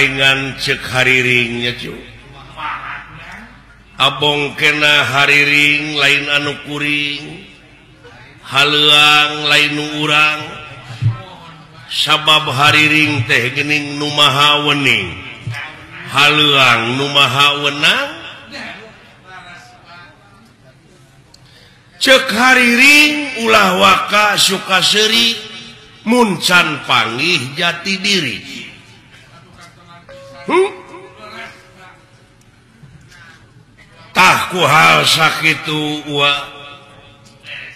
Palingan cek hariringnya cu. Abong kena hariring lain anu kuring, haleuang lain nu urang. Sabab hariring teh geuning nu maha wening, haleuang nu maha wenang. Cek hariring ulah waka suka seuri, mun can panggih jati diri. Tah ku hal sakitu wa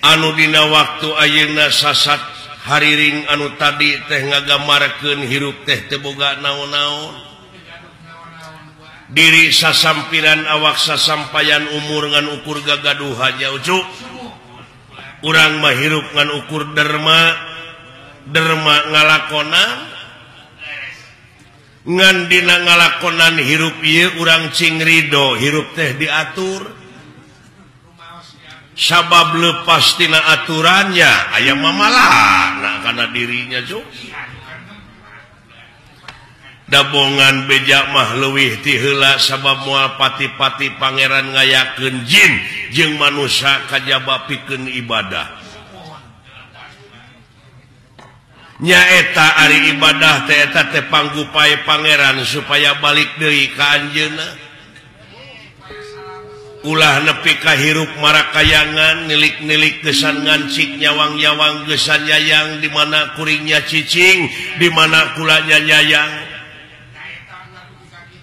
anu dina waktu ayeuna sasat hariring anu tadi teh ngagamarkeun hirup teh teu boga naon-naon. Diri sasampiran awak sasampayan umur ngan ukur gagaduhan nya ucu. Urang mah hirup ngan ukur derma, derma ngalakonan. Ngan dina ngalakonan hirup ieu urang cing ridho hirup teh diatur. Sabab lepas tina aturannya aya mamalahna kana dirinya cu. Dabongan beja mah leuwih ti heula sabab moal pati-pati pangeran ngayakeun jin jeung manusia kajaba pikeun ibadah. Nyaeta ari ibadah teh eta teh panggupae pangeran supaya balik deui ka anjeunna. Ulah nepi ka hirup marakayangan nilik-nilik gesan ngancik nyawang-nyawang gesan nyayang di mana kuringnya cicing di mana kulanya nyayang.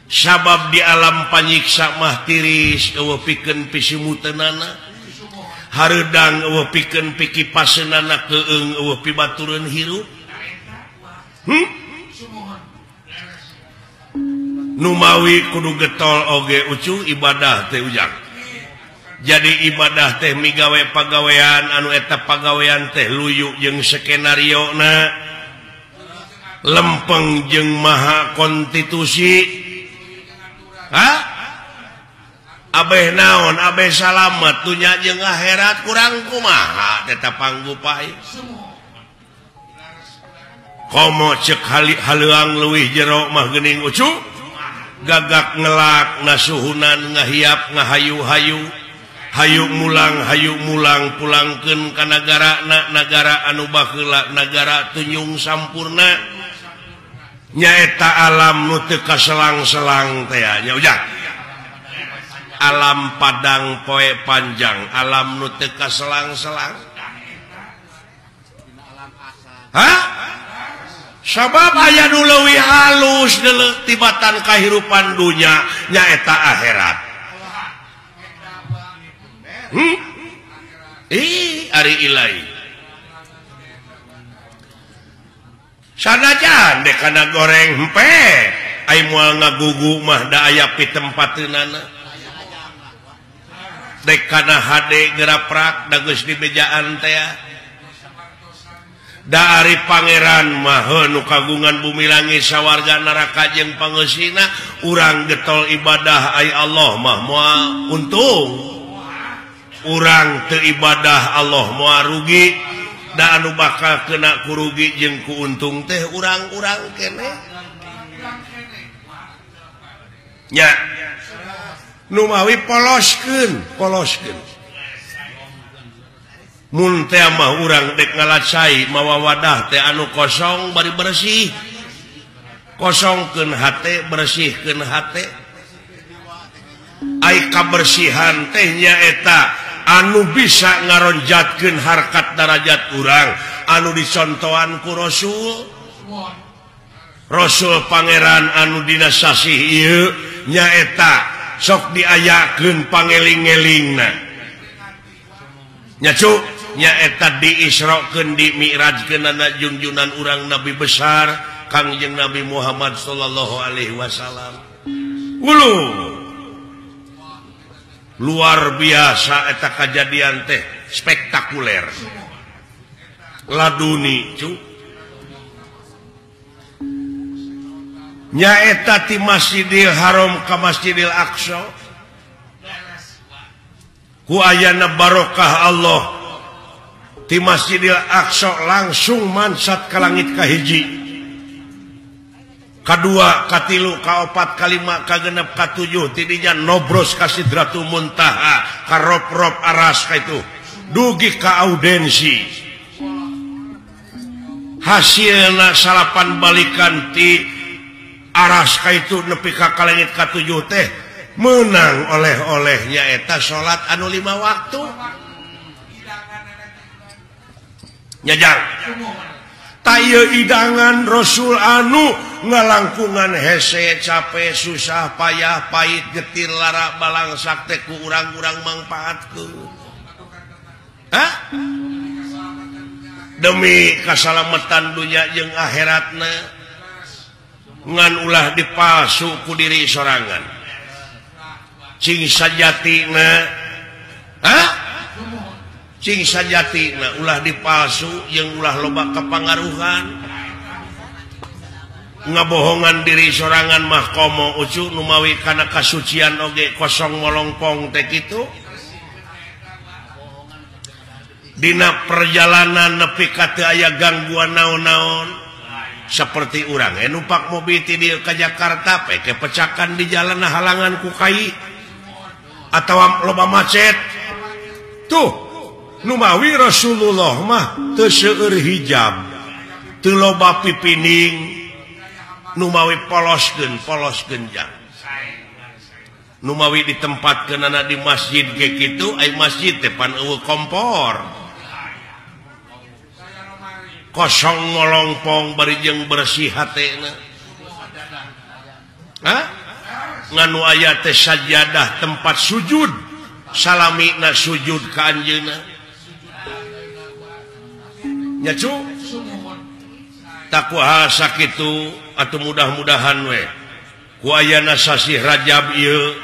Sabab di alam panyiksa mah tiris eueuh pikeun pisimuteunana, hareudang eueuh pikeun pikipaseunana, keung eueuh pibatureun hirup. Numawi kudu getol oge ucu ibadah teh ujang. Jadi ibadah teh migawe pagawean anu eta pagawean teh luyu jeung skenario na, lempeng jeung maha konstitusi. Hah? Abeh naon, abeh salamet dunya jeung akhirat kurang kumaha eta panggupai. Komo cek haleuang leuwih jero mah geuning ucu, gagak ngelak nasuhunan ngahiap ngahayu-hayu, hayu mulang pulangkeun ka nagarana, nagara anu baheula nagara tunjung sampurna. Nyaeta alam nu teu kaselang-selang teh nya ujang. Alam padang poe panjang, alam nu teu kaselang-selang. Hah? Sabab aya nu leuwih halus deuleu tibatan kahirupan dunya nyaeta akhirat. Ih, ari ilahi. Sanajan dek kana goreng hempe, ai moal ngagugu mah da aya pitempateunana. Dek kana hade geraprak da geus dibejaan teh. Da ari pangeran mah nu kagungan bumi langit sawarga neraka jeung pangeusina, urang getol ibadah ai Allah mah moal untung. Urang teu ibadah Allah moal rugi. Da anu bakal kena kurugi jeung ku untung teh urang-urang keneh. Nya numawi poloskeun, poloskeun. Mun teh mah urang dek ngalacai mawa wadah teh anu kosong bari bersih. Kosongkeun hate, bersihkeun hate. Ai kabersihan teh nyaeta anu bisa ngaronjatkeun harkat darajat urang anu dicontohan ku Rasul. Rasul pangeran anu dina sasih ieu nyaeta sok diayakeun pangeling-elingna. Nya cu, nyaeta diisrokeun dimi'rajkeunana junjunan urang nabi besar Kangjeng Nabi Muhammad sallallahu alaihi wasallam. Ulu luar biasa eta kajadian teh spektakuler laduni cu. Nyaeta ti Masjidil Haram ka Masjidil Aqsa ku ayana barokah Allah ti Masjidil Aqsa langsung mansat ka langit kahiji. Kadua, katilu, kaopat, kalima, kagenep, katujuh tidinya nobros ka Sidratul Muntaha, ka rop-rop aras ka itu dugi ka audensi. Hasilna salapan balikan ti aras ka itu nepi ka kalengit katujuh teh menang oleh-oleh nyaeta salat anu 5 waktu. Nyajang taya idangan Rasul anu ngalangkungan hese capek susah payah pahit getir lara balangsak teh ku urang-urang mangpaatkeun. Hah? Demi kasalamatan dunya jeung akhiratna ngan ulah dipalsu ku diri sorangan. Cing sajatina, hah? Cing sajatina ulah dipalsu jeung ulah loba kapangaruhan. Ngabohongan diri sorangan mah komo ucu numawi kana kasucian oge kosong molongpong teh kitu. Dina perjalanan nepi ka teu aya gangguan naon-naon seperti urang numpak mobil ti dieu ka Jakarta peke pecakan di jalan halangan ku kai atawa loba macet. Tuh numawi Rasulullah mah teu seueur hijab, teu loba pipining, numawi poloskeun polos genjang. Numawi ditempatkeunana di masjid ge kitu, ai masjid teh pan eueuh kompor. Kosong ngolongpong bari jeung bersih hatena. Hah? Nganu aya teh sajadah tempat sujud, salamina sujud ka anjeunna. Nya cu? Takuha sakitu atuh mudah-mudahan we ku ayana sasih Rajab ieu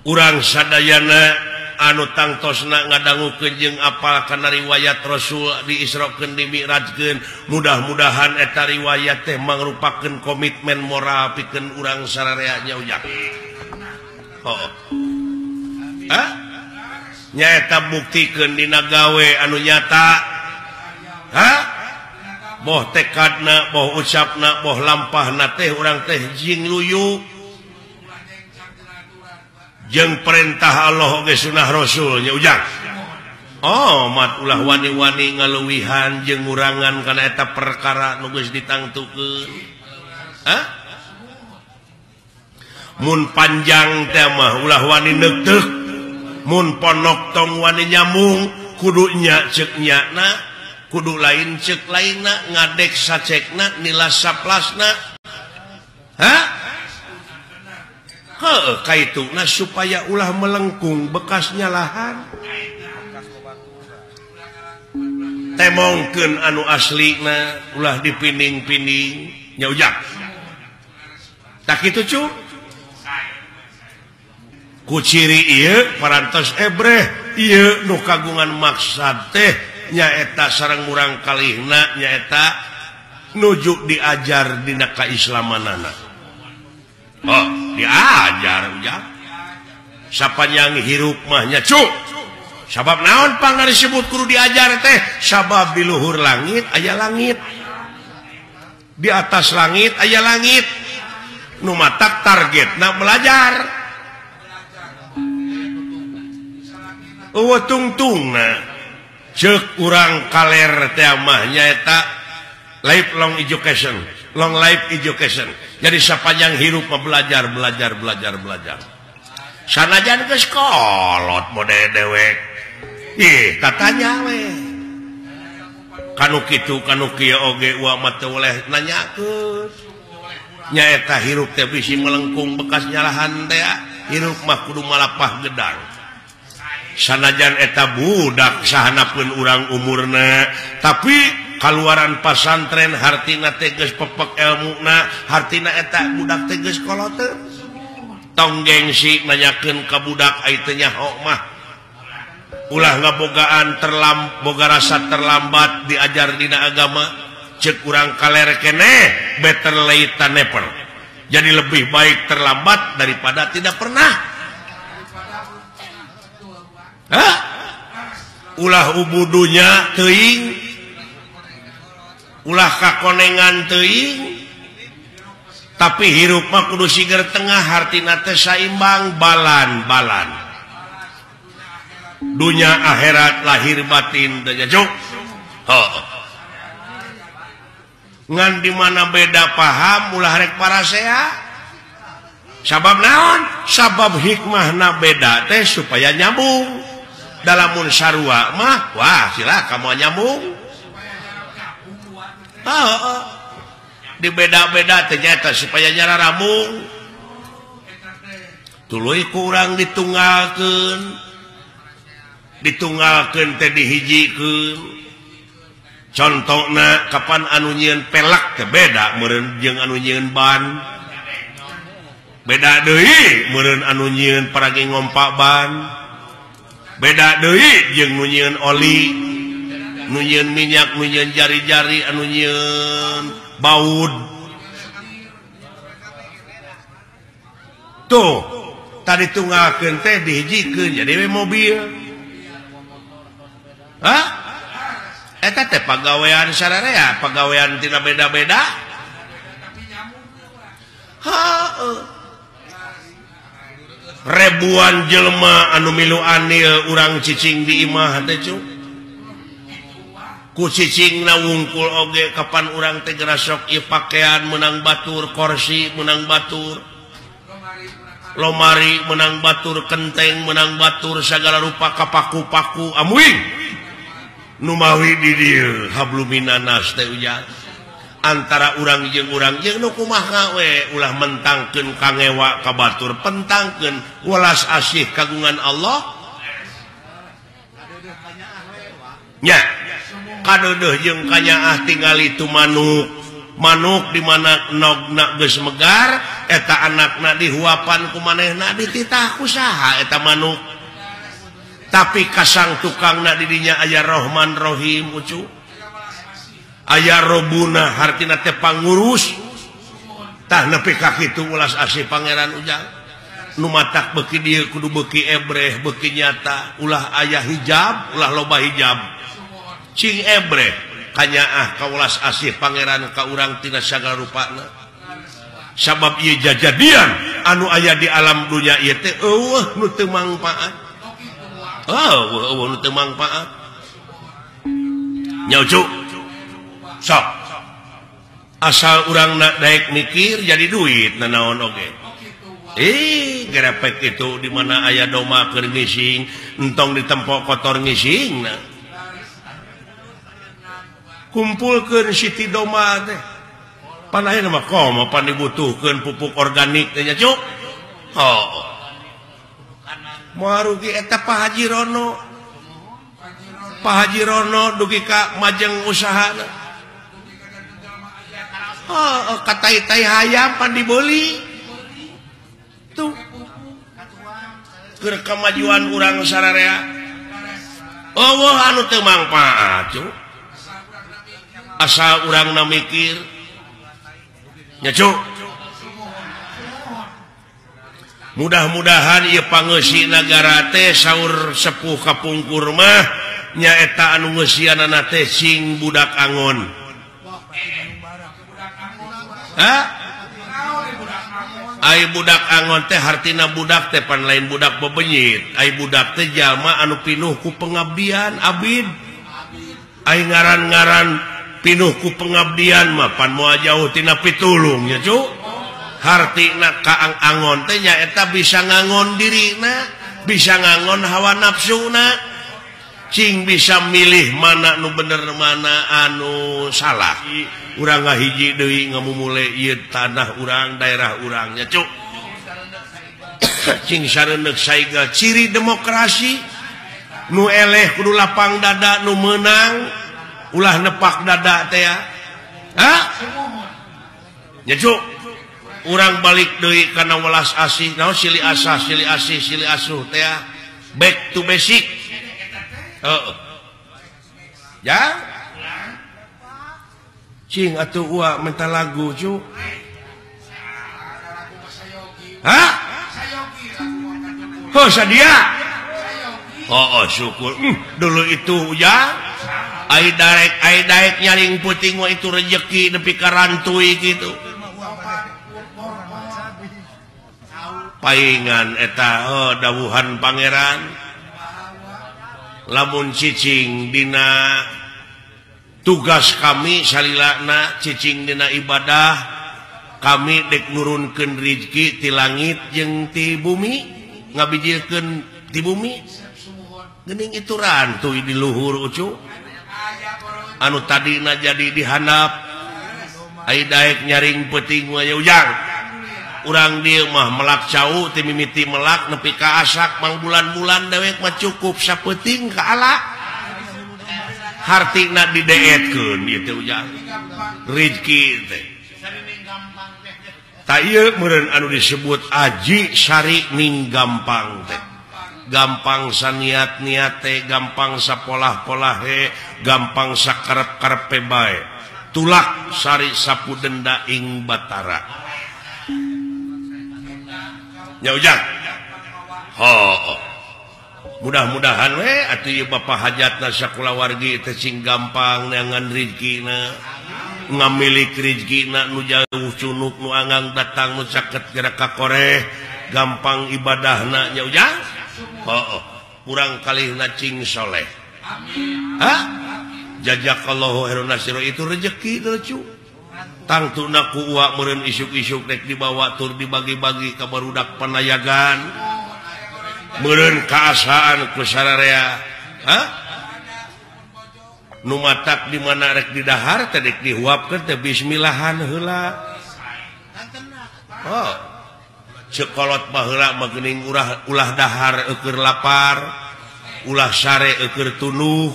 urang sadayana anu tangtosna ngadangukeun jeung apal kana riwayat Rasul diisrokeun dimi'rajkeun, mudah-mudahan eta riwayat teh mangrupakeun komitmen moral pikeun urang sararea nya ujang. Heuh. Hah? Nyaeta buktikeun dina gawe anu nyata. Hah? Boh tekadna, boh ucapna, boh lampahna teh urang teh jing luyu jeung perintah Allah oge sunah Rasul nya ujang. Oh, mat ulah wani-wani ngaluwihan jeung ngurangan kana eta perkara nu geus ditangtukeun. Hah? Mun panjang teh mah ulah wani neuteuk, mun ponok tong wani nyambung, kudu nya ceuk nyana, kudu lain ceuk lainna, ngadek sacekna, nilas saplasna. Hah? Heuh, kaituna supaya ulah melengkung bekasnya lahan. Temongkeun anu aslina ulah dipining-pining nya ujang. Tak kitu cu? Ku ciri ieu parantos ebreh ieu nu kagungan maksad teh nyaeta sareng murang kalihna nyaeta nuju diajar dina kaislamanana. Oh, diajar ujang. Sapanjang hirup mah nya cu. Sabab naon pangna disebut kudu diajar teh? Sabab di luhur langit aya langit. Di atas langit aya langit. Nu matak targetna belajar. Eueuh tungtungna ceuk urang kaler teh mah nyaeta lifelong education, long life education. Jadi sapanjang hirup mah belajar, belajar, belajar, belajar. Sanajan geus kolot mode dewek. Ih, tatanya we. Kanu kitu kanu kieu oge uwa mah teu boleh nanyakeun. Nyaeta hirup teh bisi melengkung bekas nyalahan teh, hirup mah kudu malapah gedang. Sanajan eta budak sahanapeun urang umurna, tapi kaluaran pasantren hartina teh geus pepek elmuna, hartina eta budak teh geus koloteun. Tong gengsi nanyakeun ka budak ai teu nyaho mah. Ulah ngabogaan boga rasa terlambat diajar dina agama, ceuk urang kaler keneh better late than never. Jadi lebih baik terlambat daripada tidak pernah. Hah? Ulah ubudunya teuing, ulah kakonengan teuing, Tapi hirup mah kudu siger tengah hartina teh saimbang balan-balan. Dunya akhirat lahir batin teh juk. Heuh. Ngan di mana beda paham ulah rek parasea. Sabab naon? Sabab hikmahna beda teh supaya nyambung. Dalamun sarua mah wah silakan mau nyambung. Heuh. Dibeda-beda ternyata supaya nyara ramung tuluy kurang ditunggalkeun ditunggalkeun teh dihijikeun contona kapan anu nyieun pelak teh beda meureun jeung anu nyieun ban beda deui meureun anu nyieun paragi ngompak ban beda deui jeung nu nyieun oli nu nyieun minyak nu nyieun jari-jari anu nyieun baud tuh tadi tunggalkeun teh dihijikeun jadi we mobil. Hah? Eta teh pagawean sararea, pagawean tina beda-beda. Heuh. Ribuan jelema anu milu anil urang cicing di imah teh cu. Ku cicing na wungkul oge kapan urang teh gerasok ieu pakaian menang batur, korsi menang batur, lomari menang batur, kenteng menang batur, segala rupa kapaku-paku amuing numawi di dieu habluminanas teh ujang antara urang jeung nu kumaha we ulah mentangkeun kangewa ka batur, pentangkeun welas asih kagungan Allah nya. Kadeudeuh jeung kanyaah tingali tu manuk manuk di mana nogna geus megar eta anakna dihuapan ku manehna dititah ku saha eta manuk tapi kasang tukangna di dinya aya Rohman Rohim ucu aya Robuna hartina teh pangurus tah nepi ka kitu ulas asih pangeran ujang nu matak beuki dieu kudu beuki ebreh beuki nyata ulah aya hijab ulah loba hijab cing ebreh kanyaah kaulas asih pangeran ka urang tina sagala rupana sabab ieu jajadian anu aya di alam dunya ieu teh eueuh nu teu mangpaat eueuh nu teu mangpaat nya ucu sok asal urang daek mikir jadi duit nanaon oge ih gerepek itu di mana aya doma keur ngising entong ditempok kotor ngising nah kumpulkeun siti doma teh pan ayeuna mah komo pan dibutuhkeun pupuk organik teh nya cuk. Oh moal rugi eta Pak Haji Rono. Pak Haji Rono dugi ka majeng usahana. Oh katai-tai hayam pan dibeli tuh keur kamajuan urang sararea eueuh anu teu mangpaat cuk. Asal urang na mikir nya cuk. Mudah-mudahan ieu pangeusi nagara teh saur sepuh kapungkur mah nyaeta anu ngeusianana teh sing budak angon. Hah? Ai budak angon teh hartina budak teh pan lain budak bebenyit. Ai budak teh jalma anu pinuh ku pengabdian abid. Ai ngaran-ngaran pinuh ku pengabdian mah pan moal jauh tina pitulung nya cu. Hartina kaang angon teh nyaeta bisa ngangon dirina, bisa ngangon hawa nafsuna, cing bisa milih mana nu bener mana anu salah. Urang ngahiji deui ngamumule ieu tanah urang, daerah urang nya cu. Cing sareundeuk saiga ciri demokrasi nu eleh kudu lapang dada nu meunang ulah nepak dada teh ya. Hah? Nya cuk. Urang balik deui kana welas asih naon silih asah silih asih silih asuh teh ya. Back to basic. Heeh. Ya? Cing atuh ua minta lagu cu. Hah? Oh sadia. Oh, oh syukur. Dulu itu ya. Ai daek nyaring puting mah itu rejeki nepi ka rantui gitu. Paingan eta oh, dawuhan pangeran lamun cicing dina tugas kami salilana cicing dina ibadah kami dek nurunkeun rizki ti langit jeung ti bumi ngabijilkeun ti bumi geuning itu rantuy di luhur ucu anu tadina jadi dihandap ai daek nyaring peuting we ujang urang dieu mah melak cau ti mimiti melak nepi ka asak mangbulan-bulan dewek mah cukup sapeuting ka ala hartina dideetkeun ieu teh ujang rizki teh ta ieu meureun anu disebut aji sari ning gampang teh gampang saniat-niat teh gampang sapolah-polah he gampang sakarep-karepe bae tulak sari sapu denda ing batara nya ujang ho mudah-mudahan we atuh ieu bapa hajatna sakulawargi teh sing gampang neangan rizkina ngamilik rizkina nu jauh cunuk nu anggang datang nu caket gerak kakoreh gampang ibadahna nya ujang oh, kurang kalihna cing soleh. Amin. Hah? Jazakallahu khairan nasiro itu rezeki lucu. Tangtuna ku uak meureun isuk-isuk rek dibawa tur dibagi-bagi ka barudak panayagan. Meureun kaasaan ku sararea. Hah? Nu matak di mana rek didahar teh rek dihuapkeun teh bismillahan heula. Oh. Cekolot baheula mah geuning ulah dahar eueur lapar, ulah sare eueur tunuh.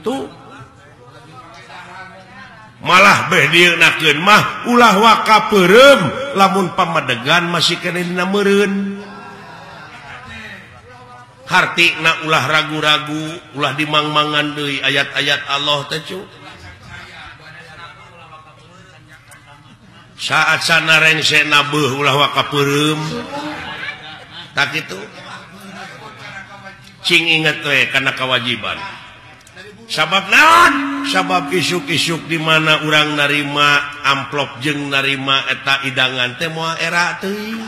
Tuh. Malah beh dieunakeun mah ulah waka peureum lamun pamadegan masih keneh dina meureun. Hartina ulah ragu-ragu, ulah dimangmangan deui ayat-ayat Allah teh cu. Saat sana rengse nabeuh ulah waka peureum. Tak kitu. Cing inget we kana kewajiban. Sabab naon? Sabab isuk-isuk di mana urang narima amplop jeung narima eta idangan teh moal era teuing.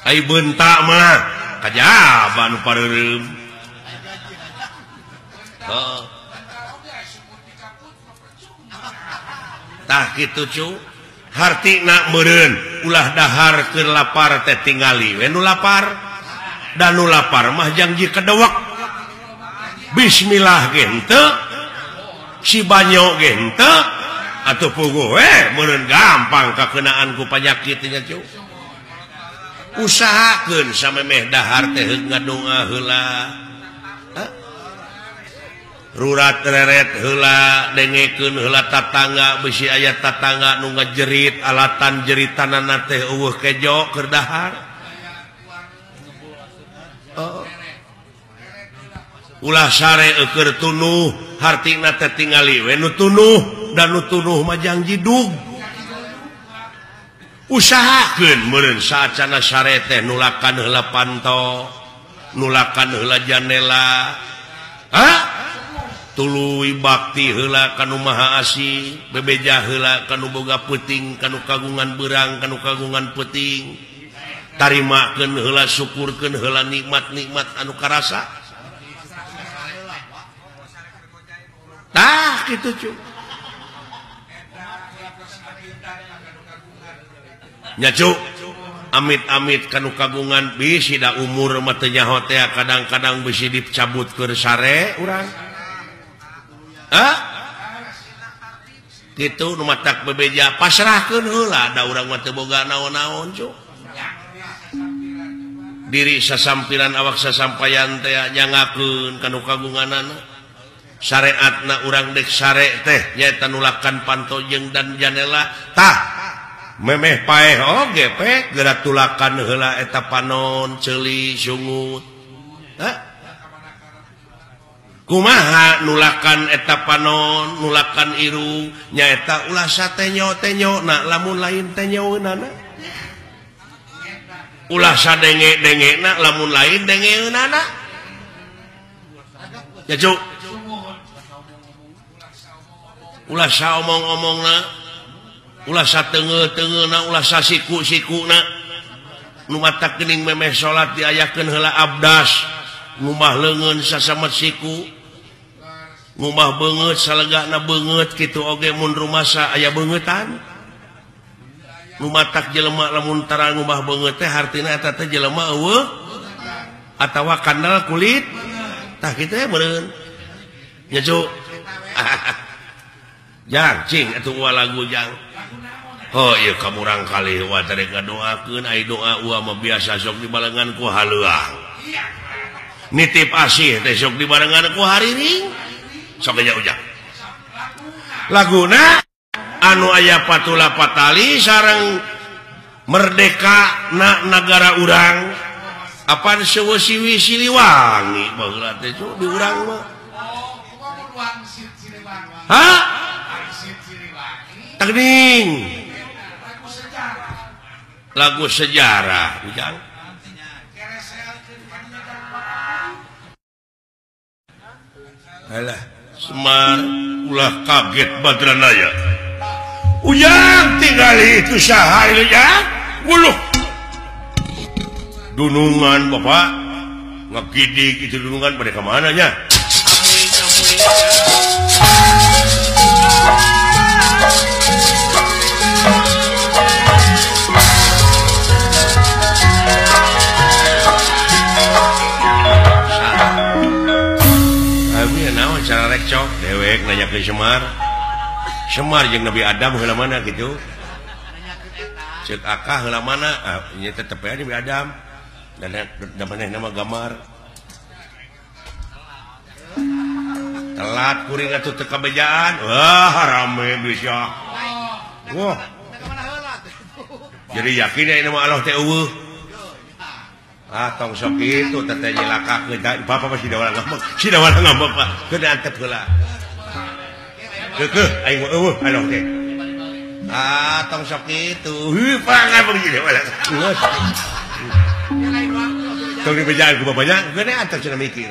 Ai beunta mah kajaba nu pareureum. Heeh. Tah kitu cu. Hartina meureun ulah dahar keur lapar teh tingali we nu lapar. Dan nu lapar mah jangji kedewek. Bismillah ge henteu, si banyo ge henteu, atuh puguh we meureun gampang kakeunaan ku panyakit nya cu. Usahakeun samemeh dahar teh heug ngadonga heula. Rurat reret heula, dengekeun heula tatangga bisi aya tatangga nu ngajerit alatan jeritanana teh eueuh kejo keur dahar. Oh. Ulah sare eueur tunuh, hartina teh tingali we nu tunuh dan nu tunuh mah jangji dug. Usahakeun meureun saacana sare teh nulakan heula panto, nulakan heula janela. Hah? Tuluy bakti heula ka nu Maha Asih, bebeja heula ka nu boga peuting, ka nu kagungan beurang, ka nu kagungan peuting. Tarimakeun heula, syukurkeun heula nikmat-nikmat anu karasa. Tah kitu cu. Nya cu, amit-amit kanu kagungan bisi da umur mah teu nyaho teh kadang-kadang bisi dicabut keur sare urang. Hah? Kitu nu matak bebeja pasrahkeun heula da urang mah teu boga naon-naon cu. Diri sasampiran awak sasampayan teh nyangakeun kanu kagunganana. Syariatna urang dek sare teh nyaeta nulakan panto jeung dan janela. Tah memeh paeh oge pe geura tulakan heula eta panon ceuli sungut. Hah? Kumaha nulakan eta panon nulakan irung nyaeta ulah satenyo-tenyo na lamun lain tenyoeunana. Ulah sadenge-dengena lamun lain dengeunana. Ya cuk. Ulah saomong-omongna Ulah sateungeul-teungeulna ulah sasiku-sikuna. Nu matak geuning memeh salat diayakeun heula abdas, ngumah leungeun sasamet siku. Ngumah beungeut salegana beungeut kitu oge mun rumasa aya beungeutan. Nu matak jelema lamun tara ngumah beungeut teh hartina eta teh jelema eueuh atawa kandel kulit. Tah kitu we meureun. Nya cu. Jang cing atuh uwa lagu jang. Oh ieu kamurang kalih wa teh ngadoakeun ai doa uwa mah biasa sok dibarengan ku haleuang. Nitip asih teh sok dibarengan ku hariring. Sok aja ujang. Laguna anu aya patula patali sareng merdeka na nagara urang. Apan sewe siwi Siliwangi baheula teh cu di urang mah. Hah? Tekning. Lagu sejarah ujang. Alah Semar ulah kaget Badranaya. Ujang tinggali itu saha ieu ujang. Buluh. Dunungan bapak ngegidik itu dunungan pada kemana nya? Cara rekcok dewek nanya ke Semar. Semar jeung Nabi Adam heula mana gitu. Ceuk akah heula mana? Ah, nya tetep aya Nabi Adam. Dan manehna mah gamar. Telat kuring atuh teu kabejaan. Wah, rame bisa. Wah. Jadi yakin aya mah Allah teh eueuh. Ah tong sok kitu teh teh nyelakakeun bapak mah si dawala ngambek. Si dawala ngambek Pak. Keun antep heula. Keukeuh aing mah eueuh Allah teh. Ah tong sok kitu. Heuh pangan si dawala. Geus. Tong dibejaan ku bapaknya, geus antep cenah mikir.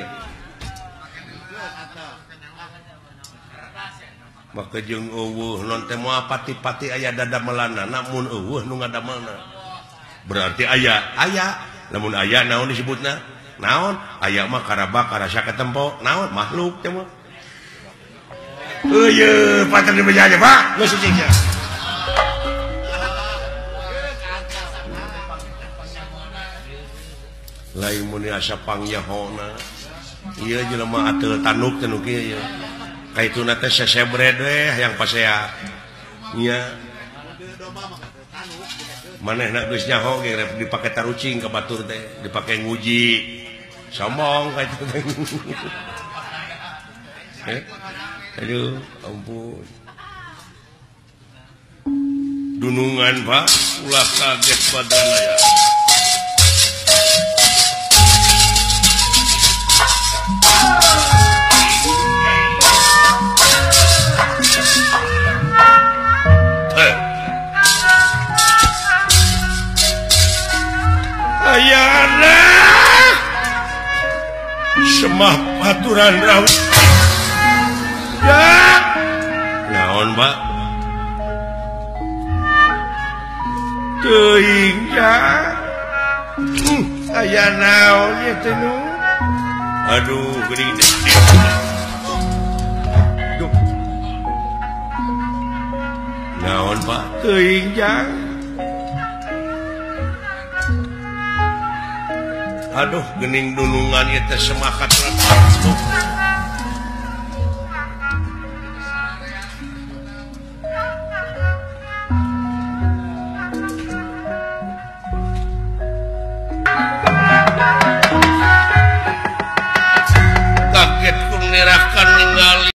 Maka jeung eueuh non teh moal pati-pati aya dadamelanna namun eueuh nu ngadamelna. Berarti aya, aya. Lamun aya naon disebutna? Naon? Aya mah karabak karasa katempo. Naon? Makhluk teh mah. Eueuh, pater dibeja aja, Pak. Geus cicing sia. Lain mun asa pangyahona. Ieu jelema ateul tanuk teh nu kieu ieu. Kaituna teh sesebred we hayang pasea. Nya. Manehna geus nyaho ge dipake tarucing ka batur teh, dipake nguji. Sombong ka itu teh. Aduh, ampun. Dunungan, Pak, ulah kaget badanna ya. Ayana semah aturan raw. Ya. Naon, Pak? Teuing ya. Aya naon ieu teh nu? Aduh, geuning teh. Duh. Naon, Pak? Teuing ya. Aduh, gening dunungan ieu teh semakat.